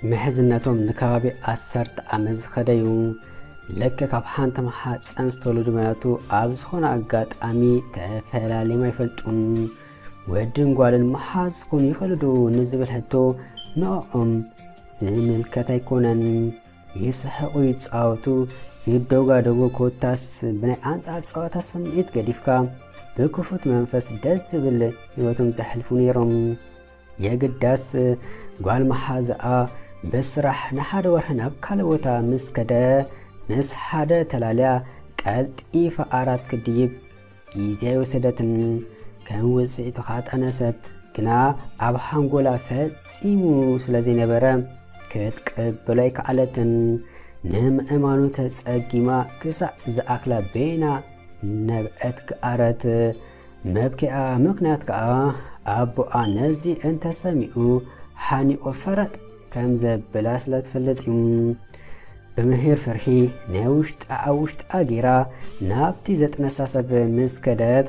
ምሕዝነቶም ንከባቢ ዓሰርተ ዓመት ዝኸደዩ። ልክዕ ካብ ሓንቲ ማሓፀን ዝተወለዱ መያቱ ኣብ ዝኾነ ኣጋጣሚ ተፈላልዮም ኣይፈልጡን። ወድን ጓልን መሓዝ ክኾኑ ይኽእሉ ዶ ንዝብል ሕቶ ንዕኦም ዝምልከት ኣይኮነን። ይስሕቑ፣ ይጻወቱ፣ ይደጋገፉ፣ ኮታስ ብናይ ኣንጻር ጸወታ ስምዒት ገዲፍካ ብክፉት መንፈስ ደስ ዝብል ህይወቶም ዘሕልፉ ነይሮም። የግዳስ ጓል መሓዝኣ ብስራሕ ንሓደ ወርሒ ናብ ካልእ ቦታ ምስ ከደ፣ ምስ ሓደ ተላልያ ቀልጢፋ ዓራት ክድይብ ግዜ ኣይወሰደትን። ከም ውጽኢቱ ከኣ ጠነሰት። ግና ኣብ ሓንጎላ ፈጺሙ ስለ ዘይነበረ ክትቅበሎ ኣይከኣለትን። ንምእማኑ ተጸጊማ ክሳዕ ዝኣክላ በይና ነብዐት ገኣረት። መብኪኣ ምኽንያት ከኣ ኣቦኣ ነዚ እንተሰሚዑ ሓኒቑ ፈረጥ ከም ዘብላ ስለ ትፈልጥ እዩ። ብምሂር ፍርሂ ናይ ውሽጣ ኣብ ውሽጣ ጌራ ናብቲ ዘጥነሳ ሰብ ምስ ከደት፣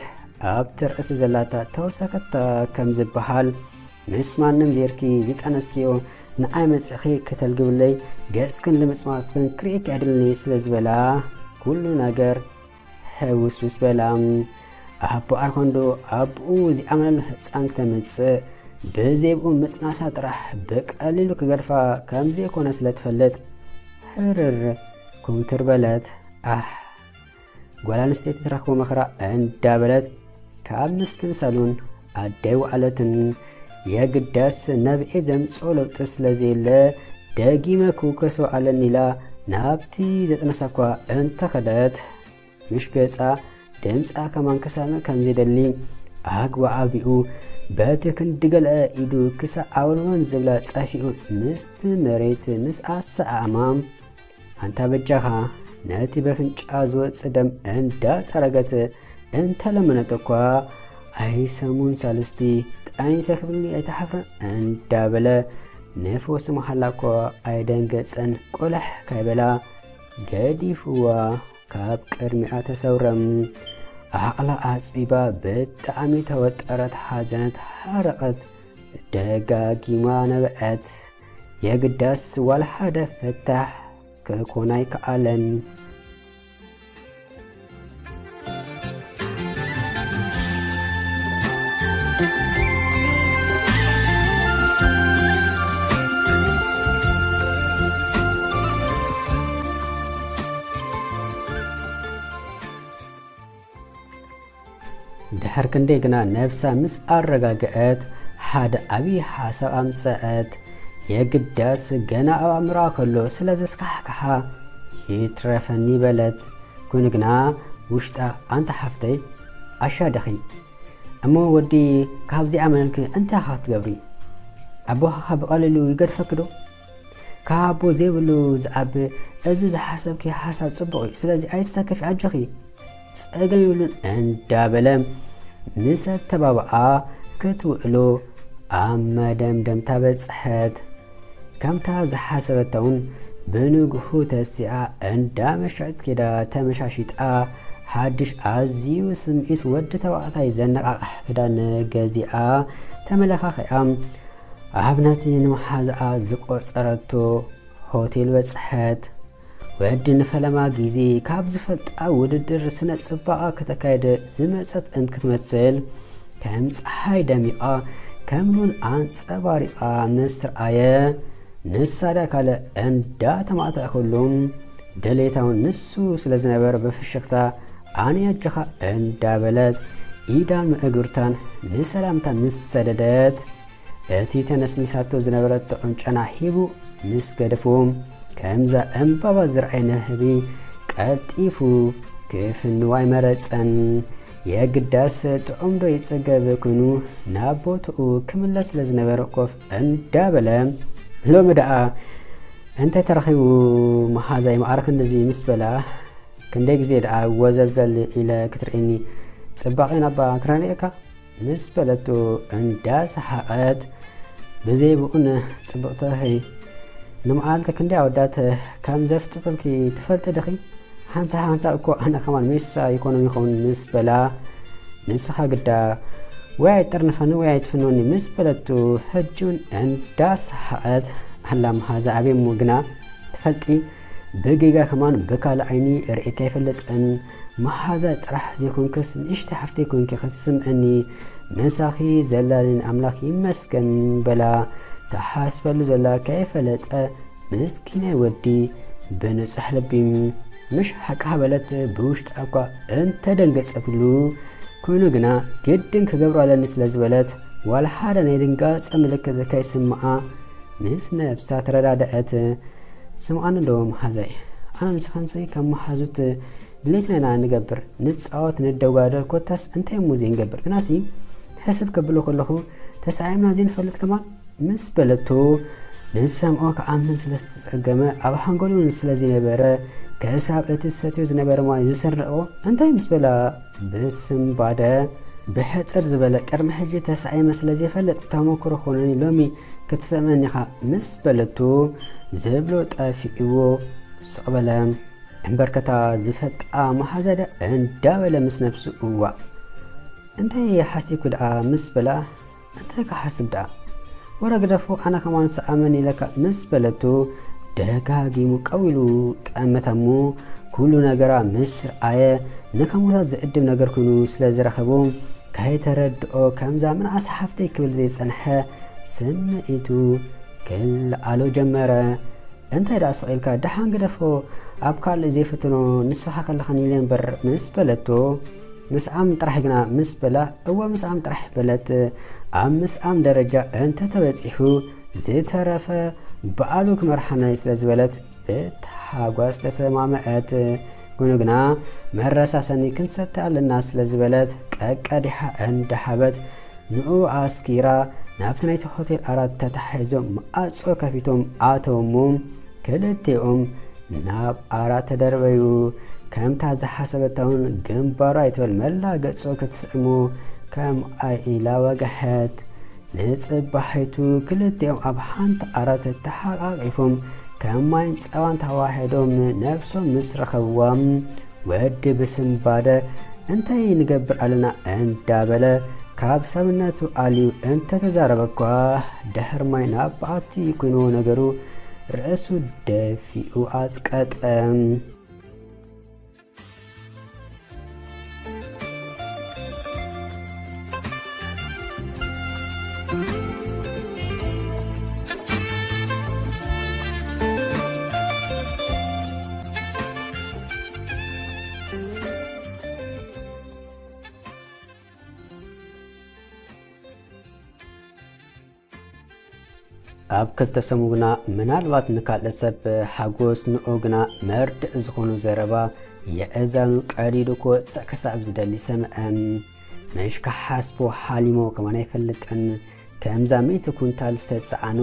ኣብቲ ርእሲ ዘላታ ተወሰኸታ ከም ዝበሃል፣ ምስ ማንም ዜርኪ ዝጠነስክዮ ንዓይ መጺኺ ከተልግብለይ፣ ገጽክን ልምጽማጽክን ክርእየኪ ኣይደልን ስለ ዝበላ፣ ኩሉ ነገር ሕውስውስ በላ። ኣቦኣ ኮንዶ ኣብኡ ዝኣመነሉ ህጻን ክተምጽእ፣ ብዘይብኡ ምጥናሳ ጥራሕ ብቀሊሉ ክገድፋ ከም ዘይኮነ ስለ ትፈልጥ፣ ሕርር ኩምትር በለት። ኣሕ፣ ጓል ኣንስተይቲ ትረኽቦ መከራ እንዳበለት ካብ ምስትምሳሉን ኣደይ ወዓለትን። የግዳስ ነብዔ ዘምጽኦ ለውጢ ስለ ዘየለ፣ ደጊመ ክውከሶ ኣለኒ ኢላ ናብቲ ዘጥነሳ እኳ እንተኸደት፣ ምሽ ገጻ ድምጻ ከማን ክሰምዕ ከም ዘይደሊ ኣግባእ ኣቢኡ፣ በቲ ክንዲ ገለ ኢዱ ክሳዕ ኣወንወን ዝብላ ጸፊኡ፣ ምስቲ መሬት ምስ ኣሰኣእማ፣ ኣንታ በጃኻ፣ ነቲ በፍንጫ ዝወጽእ ደም እንዳጸረገት እንተለመነት እኳ፣ ኣይሰሙን ሳልስቲ ጠኒሰ ክብልኒ ኣይትሓፍርን እንዳበለ፣ ንፈውሲ መሃላ እኳ ኣይደንገጸን፣ ቆለሕ ካይበላ ገዲፍዋ ካብ ቅድሚኣ ተሰውረ። ዓቕላ ኣጽቢባ ብጣዕሚ ተወጠረት፣ ሓዘነት፣ ሓረቐት፣ ደጋጊማ ነብዐት። የግዳስ ዋላ ሓደ ፍታሕ ክኾን ኣይከኣለን። ድሕር ክንደይ ግና ነብሳ ምስ ኣረጋግአት፣ ሓደ ዓብዪ ሓሳብ ኣምጸአት። የግዳስ ገና ኣብ ኣእምሮኣ ከሎ ስለ ዘስካሕክሓ፣ "ይትረፈኒ" በለት። ኮይኑ ግና ውሽጣ፣ "ኣንታ ሓፍተይ፣ ኣሻ ዲኺ? እሞ ወዲ ካብ ዘይኣመነልኪ እንታይ ኢኻ ክትገብሪ? ኣቦኻ ብቐሊሉ ይገድፈኪ ዶ? ካብ ኣቦ ዘይብሉ ዝዓቢ፣ እዚ ዝሓሰብኪ ሓሳብ ጽቡቕ እዩ። ስለዚ ኣይትሳከፊ፣ ኣጆኺ፣ ጸገም የብሉን" እንዳበለ ምስ ኣተባብዓ ክትውዕሎ ኣብ መደምደምታ በጽሐት። ከምታ ዝሓሰበታ እውን ብንግሁ ተሲኣ እንዳ መሻጢት ከይዳ ተመሻሺጣ፣ ሓድሽ ኣዝዩ ስምዒት ወዲ ተባዕታይ ዘነቓቕሕ ክዳን ገዚኣ ተመለኻኺዓ፣ ኣብ ነቲ ንመሓዛኣ ዝቖጸረቶ ሆቴል በጽሐት። ወዲ ንፈለማ ግዜ ካብ ዝፈልጣ ውድድር ስነ ጽባቐ ከተካይድ ዝመጸት እንትክትመስል፣ ከም ጸሓይ ደሚቓ፣ ከም ሉል ኣንጸባሪቓ ምስ ረኣየ፣ ንሳ ዳ ካልእ እንዳተማእተኣትሉ፣ ድሌታ እውን ንሱ ስለ ዝነበረ ብፍሽኽታ ኣነ ኣጆኻ እንዳበለት ኢዳን ምእግርታን ንሰላምታ ምስ ሰደደት፣ እቲ ተነስኒሳቶ ዝነበረት ጥዑም ጨና ሂቡ ምስ ገደፎ፣ ከምዛ ዕምባባ ዝረኣየ ንህቢ ቀልጢፉ ክፍንዋ ኣይመረጸን። የግዳስ ጥዑም ዶ ይጽገብ ኮይኑ ናብ ቦትኡ ክምለስ ስለ ዝነበረ ኮፍ እንዳበለ፣ "ሎሚ ደኣ እንታይ ተረኺቡ መሓዛይ፣ ማዕረ ክንድዚ?" ምስ በላ፣ "ክንደይ ግዜ ደኣ ወዘዘል ኢለ ክትርእየኒ፣ ጽባቐ ናባ ክራንየካ?" ምስ በለቶ እንዳሰሓቐት፣ "ብዘይ ብኡን ጽብቕቲ፣ ንመዓልቲ ክንደይ ኣወዳት ከም ዘፍጥጡልኪ ትፈልጢ ዲኺ? ሓንሳእ ሓንሳእ እኮ ኣነ ከማን ሜሳ ይኮኖም ይኸውን" ምስ በላ፣ ንስኻ ግዳ ወይ ኣይትጥርንፈኒ ወይ ኣይትፍንወኒ ምስ በለቱ፣ ሕጂ እውን እንዳሰሓቐት ኣላ መሓዛ ኣበይ እሞ ግና ትፈልጢ፣ ብጌጋ ከማን ብካልእ ዓይኒ ርእየካ ኣይፈልጥን። መሓዛ ጥራሕ ዘይኮንክስ ንእሽተይ ሓፍተይ ኮንኪ ክትስምዕኒ፣ ምሳኺ ዘላኒ ኣምላኽ ይመስገን በላ። ትሓስበሉ ዘላ ከይፈለጠ ምስኪናይ ወዲ ብንጹሕ ልቢ ምሽ ሓቃ በለት። ብውሽጣ እኳ እንተደንገጸትሉ ኮይኑ ግና ግድን ክገብሮ ኣለኒ ስለ ዝበለት ዋላ ሓደ ናይ ድንጋጸ ምልክት ከይስምዓ ምስ ነብሳ ተረዳደአት። ስምዓኒ ዶ መሓዛይ፣ ኣነ ንስኻንሲ ከም መሓዙት ድሌትና ኢና ንገብር፣ ንጻወት፣ ንደጓደል፣ ኮታስ እንታይ እሞ ዘይንገብር። ግናሲ ሕስብ ከብሎ ከለኹ ተሳዒምና ዘይንፈልጥ ከማን ምስ በለቶ ንዝሰምዖ ክኣምን ስለ ዝተጸገመ ኣብ ሓንጎሉ እውን ስለ ዝነበረ ክሳብ እቲ ዝሰትዮ ዝነበረ ማይ ዝስረቆ እንታይ ምስ በላ ብስምባደ ብሕጽር ዝበለ ቅድሚ ሕጂ ተሳዒመ ስለ ዘይፈልጥ ተመክሮ ኮነኒ ሎሚ ክትሰምዐኒ ኢኻ ምስ በለቶ ዝብሎ ጠፊእዎ ስቕ በለ። እምበርከታ ዝፈልጣ መሓዘደ እንዳበለ ምስ ነብሱ እዋእ እንታይ ሓሲብኩ ደኣ ምስ በላ እንታይ ክሓስብ ደኣ ወረ ግደፎ ኣነ ከማን ሰኣመን ኢለካ ምስ በለቶ ደጋጊሙ ቀው ኢሉ ጠመተ እሞ ኩሉ ነገራ ምስ ረኣየ ንከምኡታት ዝዕድም ነገር ኮይኑ ስለ ዝረኸቦ ከይተረድኦ ከምዛ ምንኣስ ሓፍተይ ክብል ዘይጸንሐ ስምዒቱ ክልኣሎ ጀመረ። እንታይ ደኣ ስቕ ኢልካ ደሓን ግደፎ ኣብ ካልእ ዘይፍትኖ ንስኻ ከለኻን ኢለ እምበር ምስ በለቶ ምስዓም ጥራሕ ግና ምስ በላ እወ ምስዓም ጥራሕ በለት። ኣብ ምስዓም ደረጃ እንተተበጺሑ ዝተረፈ ባዕሉ ክመርሓናይ ስለ ዝበለት ብታሓጓስ ተሰማምዐት። ኮይኑ ግና መረሳሰኒ ክንሰቲ ኣለና ስለ ዝበለት ቀቀዲሓ እንዳሓበት ንኡ ኣስኪራ ናብቲ ናይቲ ሆቴል ኣራት ተታሒዞም ማዕጾ ከፊቶም ኣተው እሞ ክልቲኦም ናብ ኣራት ተደርበዩ። ከምታ ዝሓሰበታ እውን ግንባሩ ኣይትበል መላ ገጹ ክትስዕሙ ከም ኣይ ኢላ ወገሐት። ንጽባሒቱ ክልቲኦም ኣብ ሓንቲ ኣራት ተሓቃቂፎም ከም ማይን ጸባን ተዋሒዶም ነብሶም ምስ ረኸብዋ ወዲ ብስምባደ እንታይ ንገብር ኣለና እንዳበለ ካብ ሰብነቱ ኣልዩ እንተተዛረበ እኳ ድሕር ማይ ናብ በዓቲ ኮይንዎ ነገሩ ርእሱ ደፊኡ ኣጽቀጠ። ኣብ ክልተ ሰሙ ግና ምናልባት ንካልእ ሰብ ሓጎስ ንኡ ግና መርድእ ዝኾኑ ዘረባ የእዛኑ ቀዲዱ ክወፅእ ክሳብ ዝደሊ ሰምዐ። ምሽ ክሓስቦ ሓሊሞ ከማን ኣይፈልጥን። ከምዛ ሚእቲ ኩንታል ዝተፀዓኑ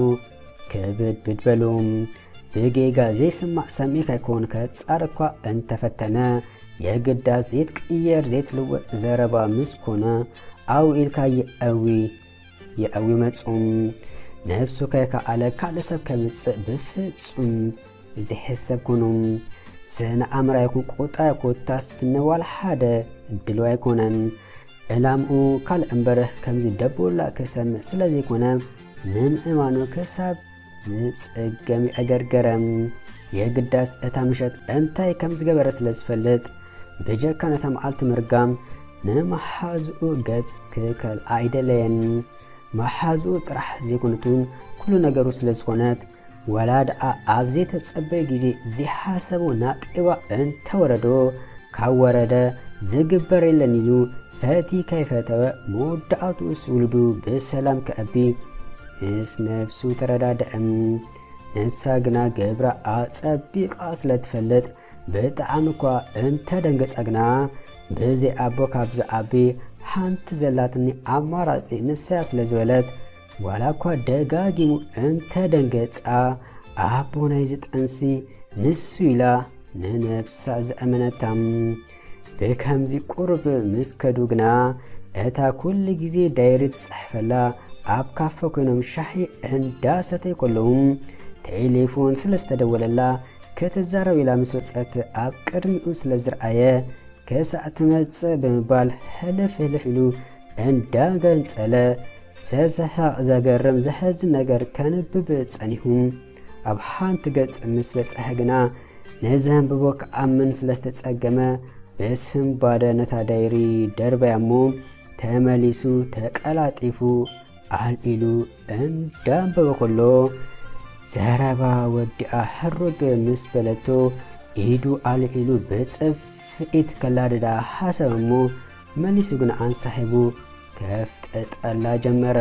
ክብድብድ በሉ። ብጌጋ ዘይስማዕ ሰሚዕ ከይኮን ከፃር እኳ እንተፈተነ የግዳስ ዘይትቅየር ዘይትልወጥ ዘረባ ምስ ኮነ ኣው ኢልካ የእዊ የእዊ መጹ። ነብሱ ከይከኣለ ካልእ ሰብ ከምጽእ ብፍጹም ዝሕሰብ ኮኑ። ስነ ኣምራ ይኹን ቁጣ ኮታስ ንዋላ ሓደ ድልው ኣይኮነን። ዕላምኡ ካልእ እምበር ከምዚ ደቦላ ክሰምዕ ስለ ዘይኮነ ንምእማኑ ክሳብ ዝጽገም ይዕገርገረ። የግዳስ እታ ምሸት እንታይ ከም ዝገበረ ስለ ዝፈልጥ ብጀካ ነታ መዓልቲ ምርጋም ንመሓዝኡ ገጽ ክከል ኣይደለየን። መሓዝኡ ጥራሕ ዘይኮነት እውን ኩሉ ነገሩ ስለ ዝኾነት ዋላ ደኣ ኣብ ዘይተጸበየ ግዜ ዘይሓሰቦ ናጤባ እንተወረዶ ካብ ወረደ ዝግበር የለን ኢሉ ፈቲ ከይፈተወ መወዳእትኡስ ውሉዱ ብሰላም ከዕቢ ምስ ነብሱ ተረዳድአ። ንሳ ግና ግብራ ኣጸቢቓ ስለ ትፈልጥ ብጣዕሚ እኳ እንተደንገጻ ግና ብዘይ ኣቦ ካብ ዝዓቢ ሓንቲ ዘላትኒ ኣማራጺ ንሳያ ስለ ዝበለት ዋላ እኳ ደጋጊሙ እንተደንገጻ ኣቦ ናይዚ ጥንሲ ንሱ ኢላ ንነብሳ ዘእመነታ። ብከምዚ ቁሩብ ምስ ከዱ ግና እታ ኩሉ ግዜ ዳይሪ ትጽሕፈላ ኣብ ካፈ ኮይኖም ሻሂ እንዳሰተዩ ከለዉ ቴሌፎን ስለ ዝተደወለላ ክትዛረብ ኢላ ምስ ወጸት ኣብ ቅድሚኡ ስለ ዝረኣየ ክሳዕ ትመጽእ ብምባል ሕልፍ ሕልፍ ኢሉ እንዳገንጸለ ዘስሕቕ ዘገርም ዘሕዝን ነገር ከንብብ ጸኒሑ። ኣብ ሓንቲ ገጽ ምስ በጽሐ ግና፣ ንዘንብቦ ክኣምን ስለ ዝተጸገመ፣ ብስንባደ ነታ ዳይሪ ደርበያ እሞ፣ ተመሊሱ ተቀላጢፉ ኣልዒሉ እንዳንበበ ከሎ፣ ዘረባ ወዲኣ ሕርግ ምስ በለቶ፣ ኢዱ ኣልዒሉ ብጽፍዒት ከላድዳ ሓሰበ እሞ፣ መሊሱ ግን ኣንሳሒቡ ከፍጠጠላ ጀመረ።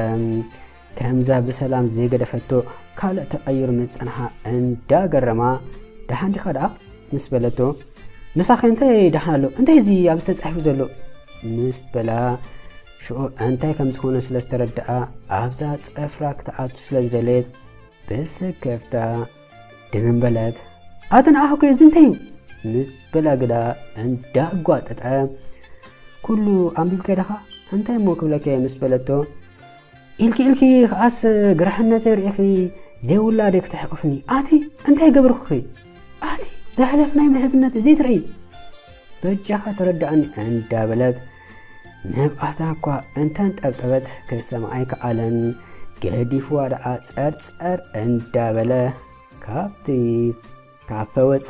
ከምዛ ብሰላም ዘይገደፈቶ ካልእ ተቐይሩ ምስ ጸንሓ እንዳገረማ፣ "ደሓን ዲኻ ደኣ?" ምስ በለቶ፣ "ምሳኸ እንታይ ደሓን ኣሎ? እንታይ እዚ ኣብዚ ተጻሒፉ ዘሎ?" ምስ በላ፣ ሽዑ እንታይ ከም ዝኾነ ስለ ዝተረድኣ፣ ኣብዛ ጸፍራ ክትኣቱ ስለ ዝደለየት፣ ብስክፍታ ድምን በለት። "ኣቲ ንኣኹ ከ እዚ እንታይ እዩ?" ምስ በላ ግዳ እንዳጓጠጠ፣ "ኩሉ ኣንቢብካዮ ዲኻ? እንታይ እሞ ክብለካ እየ?" ምስ በለቶ፣ "ኢልኪ ኢልኪ ከኣስ ግርሕነተይ ርኢኺ ዘይውላደይ ክትሕቕፍኒ? ኣቲ እንታይ ገብርኩኺ? ኣቲ ዘሕለፍናይ ምሕዝነት ዘይትርእይ? በጃኻ ተረድኣኒ" እንዳበለት፣ ንብኣታ እኳ እንተንጠብጠበት ክሰምዓ ኣይከኣለን። ገዲፍዋ ደኣ ጸርጸር እንዳበለ ካብቲ ካፈ ወጸ።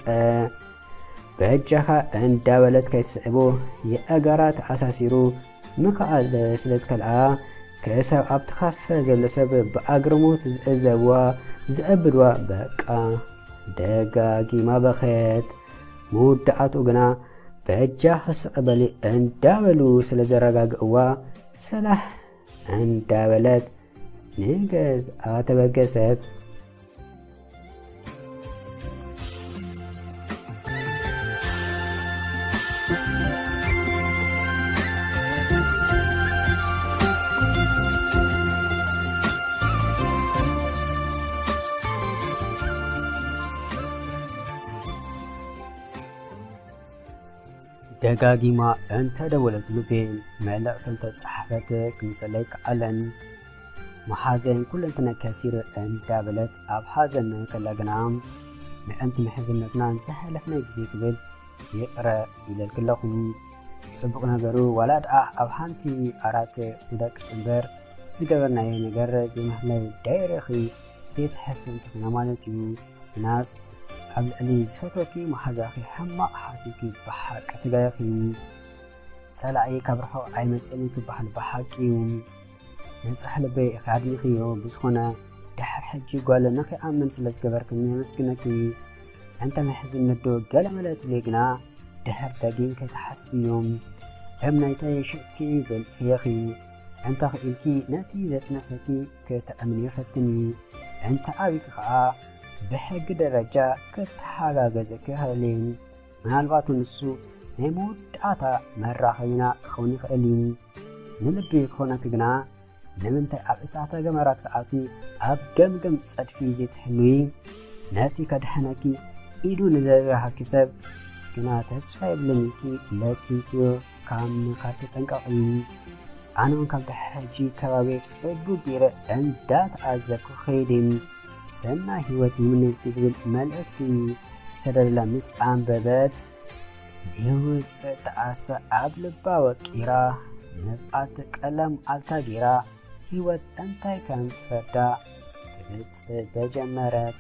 በጃኻ እንዳበለት ከይትስዕቦ የእጋራ ተኣሳሲሩ ምኽኣል ስለ ዝከልኣ፣ ክሳብ ኣብቲ ካፈ ዘሎ ሰብ ብኣግርሞት ዝዕዘብዋ፣ ዝዕብድዋ፣ በቃ ደጋጊማ በኸየት። መወዳእትኡ ግና በጃኺ ስቕ በሊ እንዳበሉ ስለ ዘረጋግእዋ፣ ሰላሕ እንዳበለት ንገዝኣ ተበገሰት። ደጋጊማ እንተደወለት፣ ልቤ መልእኽቲ እንተጸሓፈት ክምሰለይ ከኣለን። መሓዘይን ኩለንትናይ ከሲረ እንዳበለት ኣብ ሓዘን ከላ ግና፣ ምእንቲ ምሕዝነትና ዝሓለፍናይ ግዜ ክብል ይቕረ ኢለልኪ ኣለኹ። ጽቡቕ ነገሩ ዋላ ደኣ ኣብ ሓንቲ ዓራት ንደቅስ እምበር፣ ዝገበርናዮ ነገር ዘይምህላዩ ዳይረኺ ዘይትሕስቢ እንተኾይና ማለት እዩ። ግናስ ኣብ ልዕሊ ዝፈትወኪ መሓዛኺ ሕማቕ ሓሲብኪ ብሓቂ ትጋየኺ። ጸላኢ ካብ ርሑቕ ኣይመጽእን ክበሃል ብሓቂ እዩ። ንጹሕ ልበይ ኢኺ ኣድሚኽዮ። ብዝኾነ፣ ድሕር ሕጂ ጓል ንኺኣምን ስለ ዝገበርክኒ የመስግነኪ። እንተ ምሕዝነት ዶ ገለ መለ ትብሊ ግና፣ ድሕር ደጊም ከይትሓስብዮም። እምነይተይ ሽጥኪ በሊዕኺ። እንተ ኽኢልኪ ነቲ ዘጥነሰኪ ክተእምንዮ ፈትኒ። እንተ ኣቢኪ ኸኣ ብሕጊ ደረጃ ክተሓጋገዘኪ ይኽእል እዩ። ምናልባት ንሱ ናይ መወዳእታ መራኸቢና ክኸውን ይኽእል እዩ። ንልቢ ክኾነኪ ግና ንምንታይ ኣብ እሳተ ገመራ ክትኣትዊ ኣብ ገምገም ጸድፊ ዘይትሕልዊ? ነቲ ከድሕነኪ ኢዱ ንዘርጋሃኪ ሰብ ግና ተስፋ የብልን ኢልኪ ለኪምክዮ ካብ ምኻድ ተጠንቀቒ። ኣነ እውን ካብ ድሕሪ ሕጂ ከባቢ ጽቡቕ ገይረ እንዳተዓዘብኩ ኸይደ። ሰናይ ህይወት ይምነየልኪ ዝብል መልእኽቲ ሰደደላ ምስ ኣንበበት፣ ዘይውጽእ ጣዕሳ ኣብ ልባ ወቂራ፣ ንብዓት ቀለም ኣልታ ገይራ፣ ህይወት እንታይ ከም ትፈርዳ ክትጽበ ጀመረት።